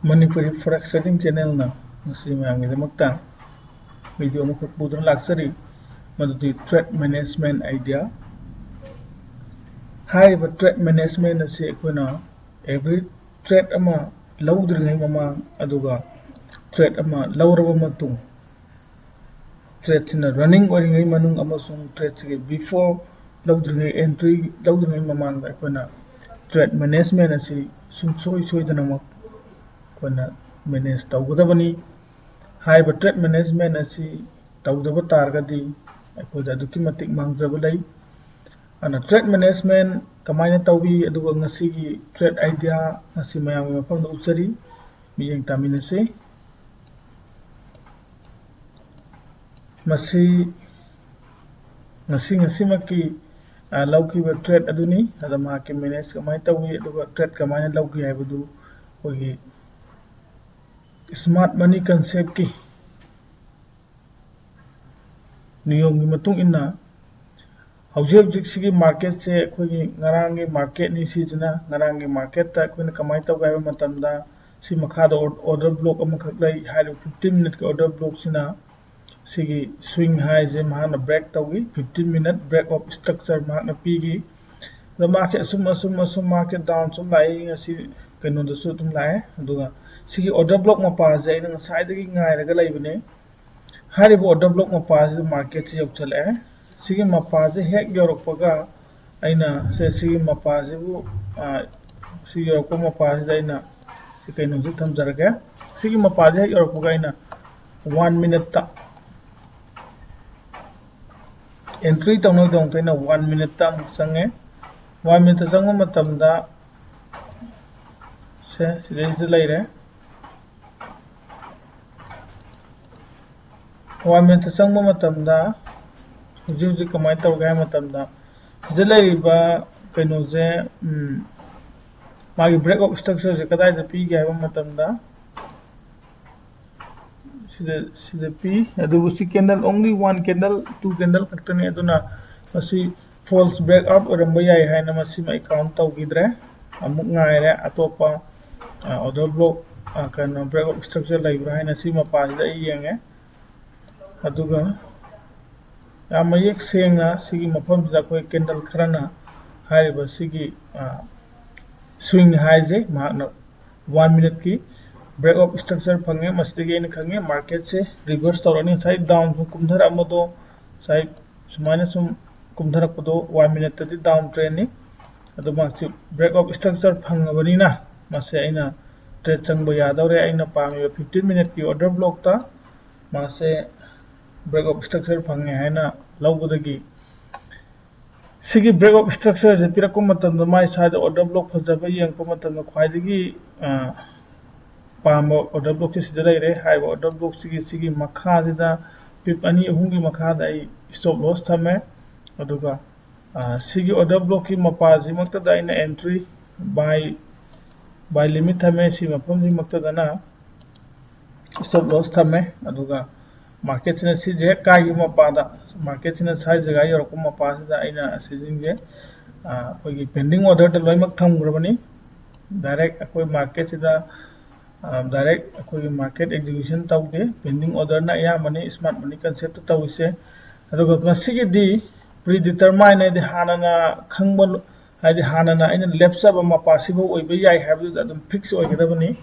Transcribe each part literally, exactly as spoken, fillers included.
Manipuri Forex Trading Channelꯅ ꯉꯁꯤ ꯃꯌꯥꯝꯒꯤꯗꯃꯛꯇ video ꯑꯃꯈꯛ ꯄꯨꯗꯨꯅ ꯂꯥꯛꯆꯔꯤ, ꯃꯗꯨꯗꯤ Trade Management Idea꯫ ꯍꯥꯏꯔꯤꯕ Trade Management ꯑꯁꯤ ꯑꯩꯈꯣꯏꯅ every trade ꯑꯃ ꯂꯧꯗ꯭ꯔꯤꯉꯩ ꯃꯃꯥꯡ, ꯑꯗꯨꯒ trade ꯑꯃ ꯂꯧꯔꯕ ꯃꯇꯨꯡ, tradeꯁꯤꯅ running ꯑꯣꯏꯔꯤꯉꯩ ꯃꯅꯨꯡ ꯑꯃꯁꯨꯡ tradeꯁꯤꯒꯤ before ꯂꯧꯗ꯭ꯔꯤꯉꯩ, entry ꯂꯧꯗ꯭ꯔꯤꯉꯩ ꯃꯃꯥꯡꯗ ꯑꯩꯈꯣꯏꯅ Trade Management ꯑꯁꯤ ꯁꯨꯡꯁꯣꯏ ꯁꯣꯏꯗꯅꯃꯛ ꯑꯩꯈꯣꯏꯅ manage ꯇꯧꯒꯗꯕꯅꯤ꯫ ꯍꯥꯏꯔꯤꯕ Trade Management ꯑꯁꯤ ꯇꯧꯗꯕ ꯇꯥꯔꯒꯗꯤ ꯑꯩꯈꯣꯏꯗ ꯑꯗꯨꯛꯀꯤ ꯃꯇꯤꯛ ꯃꯥꯡꯖꯕ ꯂꯩ꯫ ꯑꯗꯨꯅ Trade Management ꯀꯃꯥꯏꯅ ꯇꯧꯏ, ꯑꯗꯨꯒ ꯉꯁꯤꯒꯤ trade idea ꯉꯁꯤ ꯃꯌꯥꯝꯒꯤ ꯃꯐꯝꯗ ꯎꯠꯆꯔꯤ, ꯃꯤꯠꯌꯦꯡ ꯇꯥꯃꯤꯟꯅꯁꯤ꯫ ꯃꯁꯤ ꯉꯁꯤ, ꯉꯁꯤꯃꯛꯀꯤ, ꯑ, ꯂꯧꯈꯤꯕ trade ꯑꯗꯨꯅꯤ꯫ ꯑꯗ ꯃꯍꯥꯛꯀꯤ manage ꯀꯃꯥꯏꯅ ꯇꯧꯏ, ꯑꯗꯨꯒ trade ꯀꯃꯥꯏꯅ ꯂꯧꯈꯤ ꯍꯥꯏꯕꯗꯨ ꯑꯩꯈꯣꯏꯒꯤ Smart Money Conceptꯀꯤ ꯅꯤꯌꯣꯝꯒꯤ ꯃꯇꯨꯡ ꯏꯟꯅ ꯍꯧꯖꯤꯛ ꯍꯧꯖꯤꯛꯁꯤꯒꯤ marketꯁꯦ ꯑꯩꯈꯣꯏꯒꯤ ꯉꯔꯥꯡꯒꯤ marketꯅꯤ꯫ ꯁꯤꯁꯤꯅ ꯉꯔꯥꯡꯒꯤ marketꯇ ꯑꯩꯈꯣꯏꯅ ꯀꯃꯥꯏꯅ ꯇꯧꯒꯦ ꯍꯥꯏꯕ ꯃꯇꯝꯗ, ꯁꯤ ꯃꯈꯥꯗ or-, order block ꯑꯃꯈꯛ ꯂꯩ꯫ ꯍꯥꯏꯔꯤꯕ fifteen minuteꯀꯤ order blockꯁꯤꯅ ꯁꯤꯒꯤ swing highꯁꯦ ꯃꯍꯥꯛꯅ break ꯇꯧꯏ꯫ Fifteen minute break of structure ꯃꯍꯥꯛꯅ ꯄꯤꯈꯤ꯫ ꯑꯗꯣ market ꯑꯁꯨꯝ, ꯑꯁꯨꯝ, ꯑꯁꯨꯝ market down ꯁꯨꯝ ꯂꯥꯛꯏ꯫ ꯉꯁꯤ ꯀꯩꯅꯣꯗꯁꯨ ꯑꯗꯨꯝ ꯂꯥꯛꯑꯦ꯫ ꯑꯗꯨꯒ ꯁꯤꯒꯤ order block ꯃꯄꯥꯁꯦ ꯑꯩꯅ ꯉꯁꯥꯏꯗꯒꯤ ꯉꯥꯏꯔꯒ ꯂꯩꯕꯅꯦ꯫ ꯍꯥꯏꯔꯤꯕ order block ꯃꯄꯥꯁꯤꯗ marketꯁꯦ ꯌꯧꯁꯜꯂꯛꯑꯦ꯫ ꯁꯤꯒꯤ ꯃꯄꯥꯁꯦ ꯍꯦꯛ ꯌꯧꯔꯛꯄꯒ ꯑꯩꯅ ꯁꯦ, ꯁꯤꯒꯤ ꯃꯄꯥꯁꯤꯕꯨ, ꯑ, ꯁꯤ ꯌꯧꯔꯛꯄ ꯃꯄꯥꯁꯤꯗ ꯑꯩꯅ ꯁꯤ ꯀꯩꯅꯣꯁꯤ ꯊꯝꯖꯔꯒꯦ꯫ ꯁꯤꯒꯤ ꯃꯄꯥꯁꯦ ꯍꯦꯛ ꯌꯧꯔꯛꯄꯒ ꯑꯩꯅ one minuteꯇ entry ꯇꯧꯅꯕꯒꯤꯗꯃꯛꯇ ꯑꯩꯅ one minuteꯇ ꯑꯃꯨꯛ ꯆꯪꯉꯦ꯫ One minuteꯇ ꯆꯪꯕ ꯃꯇꯝꯗ ꯁꯦ, ꯁꯤꯗꯩꯁꯤꯗ ꯂꯩꯔꯦ꯫ One minuteꯇ ꯆꯪꯕ ꯃꯇꯝꯗ ꯍꯧꯖꯤꯛ ꯍꯧꯖꯤꯛ ꯀꯃꯥꯏꯅ ꯇꯧꯒꯦ ꯍꯥꯏꯕ ꯃꯇꯝꯗ, ꯁꯤꯗ ꯂꯩꯔꯤꯕ ꯀꯩꯅꯣꯁꯦ, ꯎꯝ, ꯃꯥꯒꯤ break of structureꯁꯦ ꯀꯗꯥꯏꯗ ꯄꯤꯒꯦ ꯍꯥꯏꯕ ꯃꯇꯝꯗ, ꯁꯤꯗ, ꯁꯤꯗ ꯄꯤ꯫ ꯑꯗꯨꯕꯨ ꯁꯤ candle, only one candle, two candle ꯈꯛꯇꯅꯤ꯫ ꯑꯗꯨꯅ ꯃꯁꯤ false breakout ꯑꯣꯏꯔꯝꯕ ꯌꯥꯏ ꯍꯥꯏꯅ ꯃꯁꯤꯃ ꯑꯩ count ꯇꯧꯈꯤꯗ꯭ꯔꯦ꯫ ꯑꯃꯨꯛ ꯉꯥꯏꯔꯦ ꯑꯇꯣꯞꯄ, ꯑ, order block ꯑ, ꯀꯩꯅꯣ, break of structure ꯂꯩꯕ꯭ꯔꯥ ꯍꯥꯏꯅ ꯁꯤ ꯃꯄꯥꯁꯤꯗ ꯑꯩ ꯌꯦꯡꯉꯦ꯫ ꯑꯗꯨꯒ ꯌꯥꯝ ꯃꯌꯦꯛ ꯁꯦꯡꯅ ꯁꯤꯒꯤ ꯃꯐꯝꯁꯤꯗ ꯑꯩꯈꯣꯏ candle ꯈꯔꯅ ꯍꯥꯏꯔꯤꯕ ꯁꯤꯒꯤ, ꯑ, swing high ꯁꯦ ꯃꯍꯥꯛꯅ one minute ꯀꯤ break of structure ꯐꯪꯉꯦ꯫ ꯃꯁꯤꯗꯒꯤ ꯑꯩꯅ ꯈꯪꯉꯦ market ꯁꯦ reverse ꯇꯧꯔꯅꯤ꯫ ꯉꯁꯥꯏ down ꯀꯨꯝꯊꯔꯛꯑꯝꯕꯗꯣ, ꯉꯁꯥꯏ ꯁꯨꯃꯥꯏꯅ ꯁꯨꯝ ꯀꯨꯝꯊꯔꯛꯄꯗꯣ one minute ꯇꯗꯤ down trend ꯅꯤ꯫ ꯑꯗꯨ ꯃꯥꯁꯤ break of structure ꯐꯪꯉꯕꯅꯤꯅ ꯃꯁꯦ ꯑꯩꯅ trade ꯆꯪꯕ ꯌꯥꯗꯧꯔꯦ꯫ ꯑꯩꯅ ꯄꯥꯝꯃꯤꯕ fifteen minute ꯀꯤ order block ꯇ ꯃꯥꯁꯦ break of structure ꯐꯪꯉꯦ ꯍꯥꯏꯅ ꯂꯧꯕꯗꯒꯤ ꯁꯤꯒꯤ break of structure ꯁꯦ ꯄꯤꯔꯛꯄ ꯃꯇꯝꯗ ꯃꯥꯏ side order block ꯐꯖꯕ ꯌꯦꯡꯉꯛꯄ ꯃꯇꯝꯗ ꯈ꯭ꯋꯥꯏꯗꯒꯤ, ꯑ, ꯄꯥꯝꯕ order block ꯁꯤ ꯁꯤꯗ ꯂꯩꯔꯦ꯫ ꯍꯥꯏꯔꯤꯕ order block ꯁꯤꯒꯤ, ꯁꯤꯒꯤ ꯃꯈꯥꯁꯤꯗ pip ꯑꯅꯤ ꯑꯍꯨꯝꯒꯤ ꯃꯈꯥꯗ ꯑꯩ stop loss ꯊꯝꯃꯦ꯫ ꯑꯗꯨꯒ, ꯑ, ꯁꯤꯒꯤ order block ꯀꯤ ꯃꯄꯥꯁꯤꯃꯛꯇꯗ ꯑꯩꯅ entry, buy, buy limit ꯊꯝꯃꯦ꯫ ꯁꯤ ꯃꯐꯝꯁꯤꯃꯛꯇꯗꯅ stop loss ꯊꯝꯃꯦ꯫ ꯑꯗꯨꯒ market ꯁꯤꯅ ꯁꯤꯁꯦ ꯍꯦꯛ ꯀꯥꯏꯈꯤꯕ ꯃꯄꯥꯗ, market ꯁꯤꯅ side ꯖꯒꯥ ꯌꯧꯔꯛꯄ ꯃꯄꯥꯁꯤꯗ ꯑꯩꯅ ꯁꯤꯖꯤꯟꯒꯦ꯫ ꯑ, ꯑꯩꯈꯣꯏꯒꯤ pending order ꯗ ꯂꯣꯏꯅꯃꯛ ꯊꯝꯈ꯭ꯔꯕꯅꯤ꯫ Direct ꯑꯩꯈꯣꯏ market ꯁꯤꯗ, ꯑ, direct ꯑꯩꯈꯣꯏꯒꯤ market execution ꯇꯧꯗꯦ꯫ Pending order ꯅ ꯑꯌꯥꯝꯕꯅꯤ smart money concept ꯇ ꯇꯧꯔꯤꯁꯦ꯫ ꯑꯗꯨꯒ ꯉꯁꯤꯒꯤꯗꯤ predetermine ꯍꯥꯏꯗꯤ ꯍꯥꯟꯅꯅ ꯈꯪꯕ, ꯍꯥꯏꯗꯤ ꯍꯥꯟꯅꯅ ꯑꯩꯅ ꯂꯦꯞꯆꯕ ꯃꯄꯥꯁꯤꯐꯥꯎ ꯑꯣꯏꯕ ꯌꯥꯏ ꯍꯥꯏꯕꯗꯨꯗ ꯑꯗꯨꯝ fix ꯑꯣꯏꯒꯗꯕꯅꯤ꯫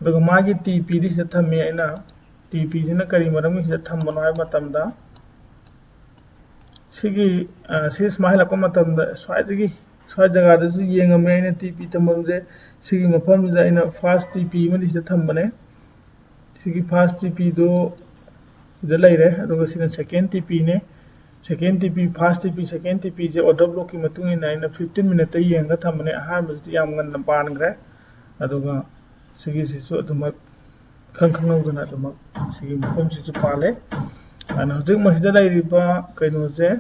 ꯑꯗꯨꯒ ꯃꯥꯒꯤ T P ꯗꯤ ꯁꯤꯗ ꯊꯝꯃꯤ꯫ ꯑꯩꯅ T P ꯁꯤꯅ ꯀꯔꯤ ꯃꯔꯝꯒꯤ ꯁꯤꯗ ꯊꯝꯕꯅꯣ ꯍꯥꯏꯕ ꯃꯇꯝꯗ, ꯁꯤꯒꯤ, ꯑ, ꯁꯤ ꯁꯨꯃꯥꯏꯅ ꯍꯜꯂꯛꯄ ꯃꯇꯝꯗ ꯁ꯭ꯋꯥꯏꯗꯒꯤ, ꯁ꯭ꯋꯥꯏ ꯖꯒꯥꯗꯁꯨ ꯌꯦꯡꯉꯝꯃꯦ ꯑꯩꯅ T P ꯊꯝꯐꯝꯁꯦ꯫ ꯁꯤꯒꯤ ꯃꯐꯝꯁꯤꯗ ꯑꯩꯅ first T P ꯑꯃꯗꯤ ꯁꯤꯗ ꯊꯝꯕꯅꯦ꯫ ꯁꯤꯒꯤ first T P ꯗꯨ ꯁꯤꯗ ꯂꯩꯔꯦ, ꯑꯗꯨꯒ ꯁꯤꯅ second T P ꯅꯦ꯫ Second T P, first T P, second T P ꯁꯦ order block ꯀꯤ ꯃꯇꯨꯡ ꯏꯟꯅ ꯑꯩꯅ fifteen minute ꯇ ꯌꯦꯡꯉꯒ ꯊꯝꯕꯅꯦ꯫ ꯑꯍꯥꯟꯕꯁꯤꯗꯤ ꯌꯥꯝ ꯉꯟꯅ ꯄꯥꯟꯈ꯭ꯔꯦ, ꯑꯗꯨꯒ ꯁꯤꯒꯤꯁꯤꯁꯨ ꯑꯗꯨꯃꯛ ꯈꯪ ꯈꯪꯍꯧꯗꯅ ꯑꯗꯨꯃꯛ ꯁꯤꯒꯤ ꯃꯐꯝꯁꯤꯁꯨ ꯄꯥꯜꯂꯦ꯫ ꯑꯗꯨꯅ ꯍꯧꯖꯤꯛ ꯃꯁꯤꯗ ꯂꯩꯔꯤꯕ ꯀꯩꯅꯣꯁꯦ,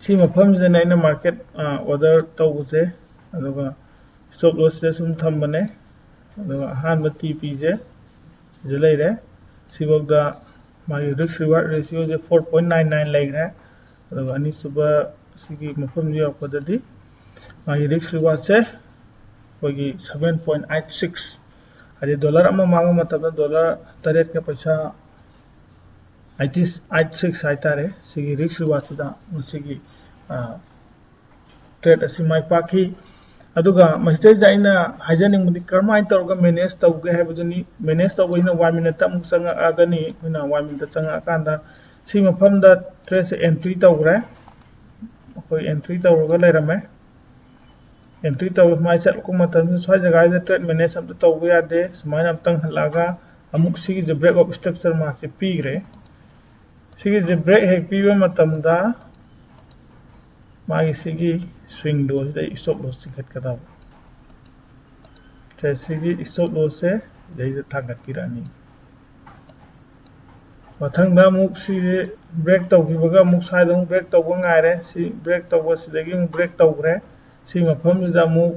ꯁꯤ ꯃꯐꯝꯁꯤꯗꯅ ꯑꯩꯅ market, ꯑ, order ꯇꯧꯕꯁꯦ, ꯑꯗꯨꯒ stop loss ꯁꯦ ꯁꯨꯝ ꯊꯝꯕꯅꯦ꯫ ꯑꯗꯨꯒ ꯑꯍꯥꯟꯕ T P ꯁꯦ ꯁꯤꯗ ꯂꯩꯔꯦ꯫ ꯁꯤꯐꯥꯎꯗ ꯃꯥꯒꯤ risk reward ratio ꯁꯦ four point nine nine ꯂꯩꯈ꯭ꯔꯦ꯫ ꯑꯗꯨꯒ ꯑꯅꯤꯁꯨꯕ ꯁꯤꯒꯤ ꯃꯐꯝꯁꯤ ꯌꯧꯔꯛꯄꯗꯗꯤ ꯃꯥꯒꯤ risk reward ꯁꯦ ꯑꯩꯈꯣꯏꯒꯤ seven point eight six, ꯍꯥꯏꯗꯤ ꯗꯣꯂꯔ ꯑꯃ ꯃꯥꯡꯕ ꯃꯇꯝꯗ ꯗꯣꯂꯔ ꯇꯔꯦꯠꯀ ꯄꯩꯁꯥ eighty eight six ꯍꯥꯏꯇꯥꯔꯦ꯫ ꯁꯤꯒꯤ risk rewardꯁꯤꯗ ꯃꯁꯤꯒꯤ trade ꯑꯁꯤ ꯃꯥꯏ ꯄꯥꯛꯈꯤ꯫ ꯑꯗꯨꯒ ꯃꯁꯤꯗꯩꯁꯤꯗ ꯑꯩꯅ ꯍꯥꯏꯖꯅꯤꯡꯕꯗꯤ ꯀꯔꯝꯍꯥꯏꯅ ꯇꯧꯔꯒ manage ꯇꯧꯒꯦ ꯍꯥꯏꯕꯗꯨꯅꯤ꯫ Manage ꯇꯧꯕꯁꯤꯅ ꯋꯥꯏꯃꯤꯟꯅ ꯑꯃꯨꯛ ꯆꯪꯉꯛꯑꯒꯅꯤ꯫ ꯑꯩꯈꯣꯏꯅ ꯋꯥꯏꯃꯤꯟꯅ ꯆꯪꯉꯛꯑꯀꯥꯟꯗ ꯁꯤ ꯃꯐꯝꯗ tradeꯁꯦ entry ꯇꯧꯈ꯭ꯔꯦ꯫ ꯑꯩꯈꯣꯏ entry ꯇꯧꯔꯒ ꯂꯩꯔꯝꯃꯦ꯫ Entry ꯇꯧꯕ ꯁꯨꯃꯥꯏꯅ ꯆꯠꯂꯛꯄ ꯃꯇꯝꯗ ꯁ꯭ꯋꯥꯏ ꯖꯒꯥꯁꯤꯗ trade manage ꯑꯝꯇ ꯇꯧꯕ ꯌꯥꯗꯦ꯫ ꯁꯨꯃꯥꯏꯅ ꯑꯝꯇꯪ ꯍꯜꯂꯛꯑꯒ ꯑꯃꯨꯛ ꯁꯤꯒꯤꯁꯦ break of structure ꯃꯥꯁꯦ ꯄꯤꯈ꯭ꯔꯦ꯫ ꯁꯤꯒꯤꯁꯦ break ꯍꯦꯛ ꯄꯤꯕ ꯃꯇꯝꯗ ꯃꯥꯒꯤ ꯁꯤꯒꯤ swing low ꯁꯤꯗ stop loss ꯆꯤꯡꯈꯠꯀꯗꯕ꯫ ꯁꯦ, ꯁꯤꯒꯤ stop lossꯁꯦ ꯁꯤꯗꯩꯗ ꯊꯥꯡꯒꯠꯄꯤꯔꯛꯑꯅꯤ꯫ ꯃꯊꯪꯗ ꯑꯃꯨꯛ ꯁꯤꯁꯦ break ꯇꯧꯈꯤꯕꯒ ꯑꯃꯨꯛ ꯁ꯭ꯋꯥꯏꯗ ꯑꯃꯨꯛ break ꯇꯧꯕ ꯉꯥꯏꯔꯦ꯫ ꯁꯤ break ꯇꯧꯕ, ꯁꯤꯗꯒꯤ ꯑꯃꯨꯛ break ꯇꯧꯈ꯭ꯔꯦ꯫ ꯁꯤ ꯃꯐꯝꯁꯤꯗ ꯑꯃꯨꯛ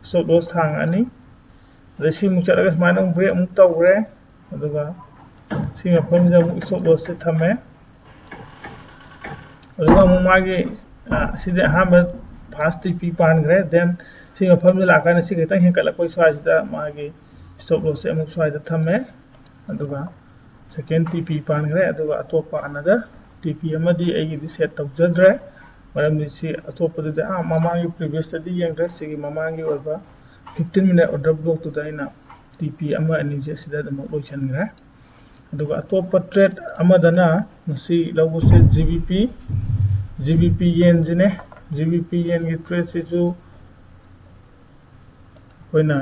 stop loss ꯊꯥꯡꯉꯛꯑꯅꯤ꯫ ꯑꯗꯩ ꯁꯤ ꯑꯃꯨꯛ ꯆꯠꯂꯒ ꯁꯨꯃꯥꯏꯅ ꯑꯃꯨꯛ break ꯑꯃꯨꯛ ꯇꯧꯈ꯭ꯔꯦ꯫ ꯑꯗꯨꯒ ꯁꯤ ꯃꯐꯝꯁꯤꯗ ꯑꯃꯨꯛ stop lossꯁꯦ ꯊꯝꯃꯦ꯫ ꯑꯗꯨꯒ ꯑꯃꯨꯛ ꯃꯥꯒꯤ, ꯑ, ꯁꯤꯗꯤ ꯑꯍꯥꯟꯕ first TP ꯄꯥꯟꯈ꯭ꯔꯦ꯫ Then ꯁꯤ ꯃꯐꯝꯁꯤꯗ ꯂꯥꯛꯀꯥꯟꯗ ꯁꯤ ꯈꯤꯇꯪ ꯍꯦꯟꯀꯠꯂꯛꯄꯒꯤ ꯁ꯭ꯋꯥꯏꯁꯤꯗ ꯃꯥꯒꯤ stop lossꯁꯦ ꯑꯃꯨꯛ ꯁ꯭ꯋꯥꯏꯗ ꯊꯝꯃꯦ꯫ ꯑꯗꯨꯒ second TP ꯄꯥꯟꯈ꯭ꯔꯦ꯫ ꯑꯗꯨꯒ ꯑꯇꯣꯞꯄ another TP ꯑꯃꯗꯤ ꯑꯩꯒꯤꯗꯤ set ꯇꯧꯖꯗ꯭ꯔꯦ, ꯃꯔꯝꯗꯤ ꯁꯤ ꯑꯇꯣꯞꯄꯗꯗꯤ, ꯑꯥ, ꯃꯃꯥꯡꯒꯤ previousꯇꯗꯤ ꯌꯦꯡꯈ꯭ꯔꯦ꯫ ꯁꯤꯒꯤ ꯃꯃꯥꯡꯒꯤ ꯑꯣꯏꯕ fifteen minute order blockꯇꯨꯗ ꯑꯩꯅ TP ꯑꯃ ꯑꯅꯤꯁꯦ ꯁꯤꯗ ꯑꯗꯨꯃꯛ ꯂꯣꯏꯁꯤꯟꯈ꯭ꯔꯦ꯫ ꯑꯗꯨꯒ ꯑꯇꯣꯞꯄ trade ꯑꯃꯗꯅ ꯉꯁꯤ ꯂꯧꯕꯁꯦ GBP, GBP yenꯁꯤꯅꯦ꯫ GBP yenꯒꯤ tradeꯁꯤꯁꯨ ꯑꯩꯈꯣꯏꯅ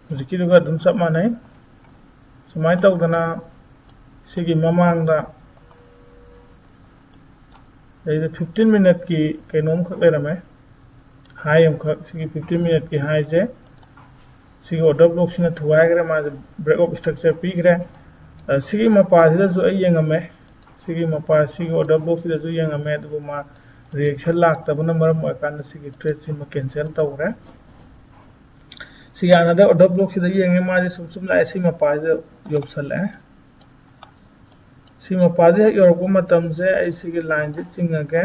ꯍꯧꯖꯤꯛꯀꯤꯗꯨꯒ ꯑꯗꯨꯝ ꯆꯞ ꯃꯥꯟꯅꯩ꯫ ꯁꯨꯃꯥꯏꯅ ꯇꯧꯗꯅ ꯁꯤꯒꯤ ꯃꯃꯥꯡꯗ ꯁꯤꯗꯩꯗ fifteen minuteꯀꯤ ꯀꯩꯅꯣꯝꯈꯛ ꯂꯩꯔꯝꯃꯦ, high ꯑꯃꯈꯛ꯫ ꯁꯤꯒꯤ fifteen minuteꯀꯤ highꯁꯦ ꯁꯤꯒꯤ order blockꯁꯤꯅ ꯊꯨꯒꯥꯏꯈ꯭ꯔꯦ, ꯃꯥꯁꯦ break of structure ꯄꯤꯈ꯭ꯔꯦ꯫ ꯑ, ꯁꯤꯒꯤ ꯃꯄꯥꯁꯤꯗꯁꯨ ꯑꯩ ꯌꯦꯡꯉꯝꯃꯦ, ꯁꯤꯒꯤ ꯃꯄꯥ, ꯁꯤꯒꯤ order blockꯁꯤꯗꯁꯨ ꯌꯦꯡꯉꯝꯃꯦ, ꯑꯗꯨꯕꯨ ꯃꯥ reaction ꯂꯥꯛꯇꯕꯅ ꯃꯔꯝ ꯑꯣꯏꯔꯀꯥꯟꯗ ꯁꯤꯒꯤ tradeꯁꯤꯃ cancel ꯇꯧꯈ꯭ꯔꯦ꯫ ꯁꯤꯒꯤ another order blockꯁꯤꯗ ꯌꯦꯡꯉꯦ, ꯃꯥꯁꯦ ꯁꯨꯝ ꯁꯨꯝ ꯂꯥꯛꯑꯦ, ꯁꯤ ꯃꯄꯥꯁꯤꯗ ꯌꯧꯁꯜꯂꯛꯑꯦ꯫ ꯁꯤ ꯃꯄꯥꯁꯦ ꯍꯦꯛ ꯌꯧꯔꯛꯄ ꯃꯇꯝꯁꯦ ꯑꯩ ꯁꯤꯒꯤ lineꯁꯦ ꯆꯤꯡꯉꯒꯦ꯫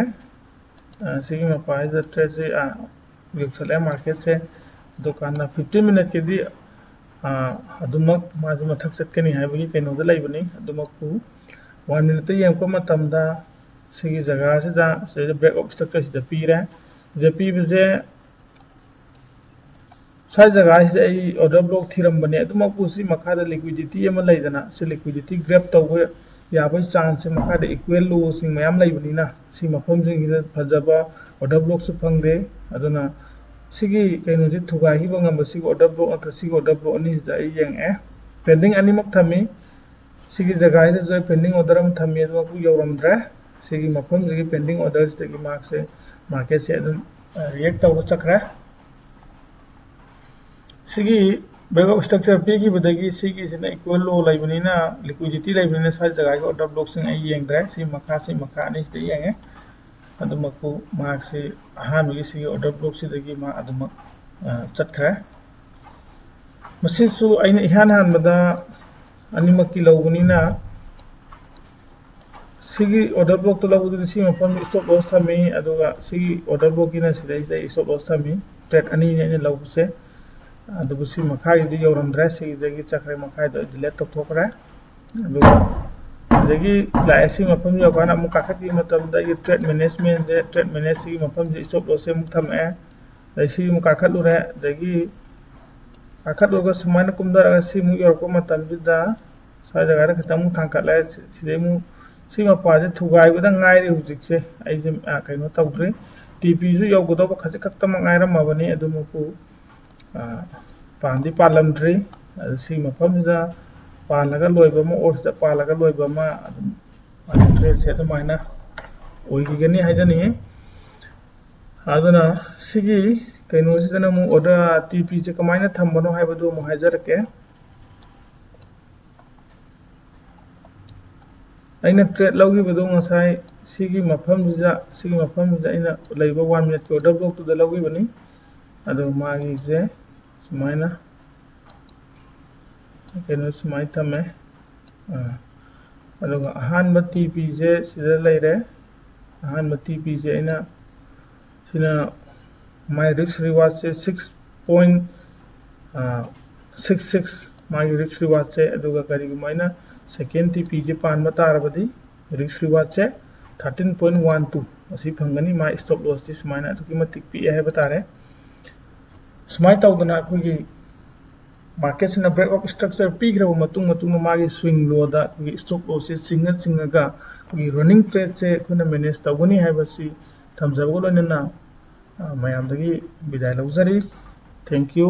ꯑ, ꯁꯤꯒꯤ ꯃꯄꯥꯁꯤꯗ tradeꯁꯦ, ꯑ, ꯌꯧꯁꯜꯂꯛꯑꯦ marketꯁꯦ꯫ ꯑꯗꯨꯀꯥꯟꯗ fifteen minute ꯀꯤꯗꯤ ꯑꯗꯨꯃꯛ ꯃꯥꯁꯦ ꯃꯊꯛ ꯆꯠꯀꯅꯤ ꯍꯥꯏꯕꯒꯤ ꯀꯩꯅꯣꯗ ꯂꯩꯕꯅꯤ꯫ ꯑꯗꯨꯃꯛꯄꯨ one minute ꯇ ꯌꯦꯡꯉꯛꯄ ꯃꯇꯝꯗ ꯁꯤꯒꯤ ꯖꯒꯥꯁꯤꯗ ꯁꯤꯗ break of structure ꯁꯤꯗ ꯄꯤꯔꯦ꯫ ꯁꯤꯗ ꯄꯤꯕꯁꯦ ꯁ꯭ꯋꯥꯏ ꯖꯒꯥꯁꯤꯗ ꯑꯩ order block ꯊꯤꯔꯝꯕꯅꯦ꯫ ꯑꯗꯨꯃꯛꯄꯨ ꯁꯤ ꯃꯈꯥꯗ liquidity ꯑꯃ ꯂꯩꯗꯅ, ꯁꯤ liquidity grab ꯇꯧꯕ ꯌꯥꯕꯒꯤ chance ꯁꯦ ꯃꯈꯥꯗ equal low ꯁꯤꯡ ꯃꯌꯥꯝ ꯂꯩꯕꯅꯤꯅ ꯁꯤ ꯃꯐꯝꯁꯤꯡꯁꯤꯗ ꯐꯖꯕ order block ꯁꯨ ꯐꯪꯗꯦ꯫ ꯑꯗꯨꯅ ꯁꯤꯒꯤ ꯀꯩꯅꯣꯁꯤ ꯊꯨꯒꯥꯏꯈꯤꯕ ꯉꯝꯕ ꯁꯤꯒꯤ order block ꯅꯠꯇ꯭ꯔ ꯁꯤꯒꯤ order block ꯑꯅꯤꯁꯤꯗ ꯑꯩ ꯌꯦꯡꯉꯛꯑꯦ꯫ Pending ꯑꯅꯤꯃꯛ ꯊꯝꯃꯤ꯫ ꯁꯤꯒꯤ ꯖꯒꯥꯁꯤꯗꯁꯨ ꯑꯩ pending order ꯑꯃ ꯊꯝꯃꯤ, ꯑꯗꯨꯃꯛꯄꯨ ꯌꯧꯔꯝꯗ꯭ꯔꯦ꯫ ꯁꯤꯒꯤ ꯃꯐꯝꯁꯤꯒꯤ pending order ꯁꯤꯗꯒꯤ ꯃꯍꯥꯛꯁꯦ market ꯁꯦ ꯑꯗꯨꯝ react ꯇꯧꯔ ꯆꯠꯈ꯭ꯔꯦ꯫ ꯁꯤꯒꯤ break of structure ꯄꯤꯈꯤꯕꯗꯒꯤ ꯁꯤꯒꯤꯁꯤꯅ equal low ꯂꯩꯕꯅꯤꯅ, liquidity ꯂꯩꯕꯅꯤꯅ ꯁ꯭ꯋꯥꯏ ꯖꯒꯥꯒꯤ order block ꯁꯤꯡ ꯑꯩ ꯌꯦꯡꯗ꯭ꯔꯦ꯫ ꯁꯤ ꯃꯈꯥ, ꯁꯤ ꯃꯈꯥ ꯑꯅꯤꯁꯤꯗ ꯌꯦꯡꯉꯦ꯫ ꯑꯗꯨꯃꯛꯄꯨ ꯃꯍꯥꯛꯁꯤ ꯑꯍꯥꯟꯕꯒꯤ ꯁꯤꯒꯤ order block ꯁꯤꯗꯒꯤ ꯃꯥ ꯑꯗꯨꯃꯛ ꯆꯠꯈ꯭ꯔꯦ꯫ ꯃꯁꯤꯁꯨ ꯑꯩꯅ ꯏꯍꯥꯟ ꯍꯥꯟꯕꯗ ꯑꯅꯤꯃꯛꯀꯤ ꯂꯧꯕꯅꯤꯅ ꯁꯤꯒꯤ order block ꯇ ꯂꯧꯕꯗꯨꯗꯤ ꯁꯤ ꯃꯐꯝꯗ stop loss ꯊꯝꯃꯤ, ꯑꯗꯨꯒ ꯁꯤꯒꯤ order block ꯀꯤꯅ ꯁꯤꯗꯩꯁꯤꯗ stop loss ꯊꯝꯃꯤ꯫ Trade ꯑꯅꯤꯅꯤ ꯑꯩꯅ ꯂꯧꯕꯁꯦ꯫ ꯑꯗꯨꯕꯨ ꯁꯤ ꯃꯈꯥꯒꯤꯗꯤ ꯌꯧꯔꯝꯗ꯭ꯔꯦ, ꯁꯤꯒꯤꯗꯒꯤ ꯆꯠꯈ꯭ꯔꯦ, ꯃꯈꯥꯗ delete ꯇꯧꯊꯣꯛꯈ꯭ꯔꯦ꯫ ꯑꯗꯨꯒ ꯁꯤꯗꯒꯤ ꯂꯥꯛꯑꯦ, ꯁꯤ ꯃꯐꯝ ꯌꯧꯔꯀꯥꯟꯗ ꯑꯃꯨꯛ ꯀꯥꯈꯠꯈꯤꯕ ꯃꯇꯝꯗ ꯑꯩꯒꯤ trade management ꯁꯦ, trade manage ꯁꯤꯒꯤ ꯃꯐꯝꯁꯦ stop loss ꯁꯦ ꯑꯃꯨꯛ ꯊꯝꯃꯛꯑꯦ꯫ ꯑꯗꯩ ꯁꯤ ꯑꯃꯨꯛ ꯀꯥꯈꯠꯂꯨꯔꯦ, ꯑꯗꯒꯤ ꯀꯥꯈꯠꯂꯨꯔꯒ ꯁꯨꯃꯥꯏꯅ ꯀꯨꯝꯊꯔꯒ ꯁꯤꯃꯨꯛ ꯌꯧꯔꯛꯄ ꯃꯇꯝꯁꯤꯗ ꯁ꯭ꯋꯥꯏ ꯖꯒꯥꯗ ꯈꯤꯇꯪ ꯑꯃꯨꯛ ꯊꯥꯡꯀꯠꯂꯦ꯫ ꯁꯤꯗꯩ ꯑꯃꯨꯛ ꯁꯤ ꯃꯄꯥꯁꯦ ꯊꯨꯒꯥꯏꯕꯗ ꯉꯥꯏꯔꯤ ꯍꯧꯖꯤꯛꯁꯦ꯫ ꯑꯩꯁꯦ ꯀꯩꯅꯣ ꯇꯧꯗ꯭ꯔꯤ, ꯇꯤ ꯄꯤꯁꯨ ꯌꯧꯒꯗꯧꯕ ꯈꯖꯤꯛ ꯈꯛꯇꯃꯛ ꯉꯥꯏꯔꯝꯃꯕꯅꯤ꯫ ꯑꯗꯨꯃꯛꯄꯨ ꯄꯥꯟꯗꯤ ꯄꯥꯜꯂꯝꯗ꯭ꯔꯤ꯫ ꯑꯗꯨ ꯁꯤ ꯃꯐꯝꯁꯤꯗ ꯄꯥꯜꯂꯒ ꯂꯣꯏꯕ ꯑꯃ, ꯑꯣꯔꯁꯤꯗ ꯄꯥꯜꯂꯒ ꯂꯣꯏꯕ ꯑꯃ, ꯑꯗꯨꯝ ꯇ꯭ꯔꯦꯠꯁꯦ ꯑꯗꯨꯃꯥꯏꯅ ꯑꯣꯏꯈꯤꯒꯅꯤ ꯍꯥꯏꯖꯅꯤꯡꯉꯤ꯫ ꯑꯗꯨꯅ ꯁꯤꯒꯤ ꯀꯩꯅꯣꯁꯤꯗꯅ ꯑꯃꯨꯛ order ꯇꯤ ꯄꯤꯁꯦ ꯀꯃꯥꯏꯅ ꯊꯝꯕꯅꯣ ꯍꯥꯏꯕꯗꯨ ꯑꯃꯨꯛ ꯍꯥꯏꯖꯔꯛꯀꯦ꯫ ꯑꯩꯅ trade ꯂꯧꯈꯤꯕꯗꯣ ꯉꯁꯥꯏ ꯁꯤꯒꯤ ꯃꯐꯝꯁꯤꯗ, ꯁꯤꯒꯤ ꯃꯐꯝꯁꯤꯗ ꯑꯩꯅ ꯂꯩꯕ one minute ꯀꯤ order block ꯇꯨꯗ ꯂꯧꯈꯤꯕꯅꯤ꯫ ꯑꯗꯣ ꯃꯥꯒꯤꯁꯦ ꯁꯨꯃꯥꯏꯅ ꯀꯩꯅꯣ ꯁꯨꯃꯥꯏꯅ ꯊꯝꯃꯦ꯫ ꯑꯥ, ꯑꯗꯨꯒ ꯑꯍꯥꯟꯕ ꯇꯤ ꯄꯤꯁꯦ ꯁꯤꯗ ꯂꯩꯔꯦ꯫ ꯑꯍꯥꯟꯕ ꯇꯤ ꯄꯤꯁꯦ ꯑꯩꯅ ꯁꯤꯅ my risk reward say six point six six ꯃꯥꯒꯤ risk rewardꯁꯦ꯫ ꯑꯗꯨꯒ ꯀꯔꯤꯒꯨꯝꯕ ꯑꯩꯅ second TPꯁꯦ ꯄꯥꯟꯕ ꯇꯥꯔꯕꯗꯤ risk rewardꯁꯦ thirteen point one two ꯑꯁꯤ ꯐꯪꯒꯅꯤ꯫ ꯃꯥꯒꯤ stop lossꯁꯤ ꯁꯨꯃꯥꯏꯅ ꯑꯗꯨꯛꯀꯤ ꯃꯇꯤꯛ ꯄꯤꯛꯑꯦ ꯍꯥꯏꯕ ꯇꯥꯔꯦ꯫ ꯁꯨꯃꯥꯏꯅ ꯇꯧꯗꯅ ꯑꯩꯈꯣꯏꯒꯤ marketꯁꯤꯅ breakout structure ꯄꯤꯈ꯭ꯔꯕ ꯃꯇꯨꯡ ꯃꯇꯨꯡꯗ ꯃꯥꯒꯤ swing lowꯗ ꯑꯩꯈꯣꯏꯒꯤ stop lossꯁꯦ ꯆꯤꯡꯉ ꯆꯤꯡꯉꯒ ꯑꯩꯈꯣꯏꯒꯤ running tradeꯁꯦ ꯑꯩꯈꯣꯏꯅ manage ꯇꯧꯒꯅꯤ ꯍꯥꯏꯕꯁꯤ ꯊꯝꯖꯕꯒ ꯂꯣꯏꯅꯅ ꯃꯌꯥꯝꯗꯒꯤ ꯕꯤꯗꯥꯏ ꯂꯧꯖꯔꯤ꯫ Thank you꯫